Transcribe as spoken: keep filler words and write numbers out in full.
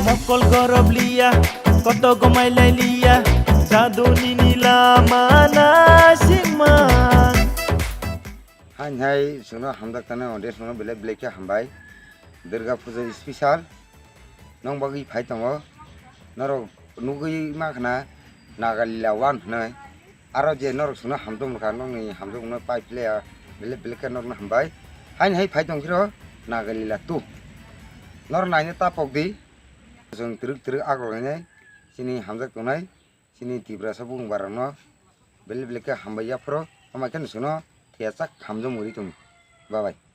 Mokol gorob liya, koto gomai lai liya, jadu nini lama na singma. Hain hai chwngno hamjak tanai audience no belai belai khe hambai. Durga puja special nong bagwi phai tongo. Norok nugwi ma khna Nagalila one hwnwi. Aro je norok chwngno hamjak wngkha, nokni hamjakmano pai phle ya, belai belai khe norokno hambai. Haini hai phai tong phiro Nagalila two. Norok naina ta pok di. Chwng twrwk twrwk akrok lainai, chini hamjak tongnai, chini Tiprasa bumung barokno belai belai khe hambai yaphoro, hambai khe chwngno thiyachak hamjak mori tong. Bye bye.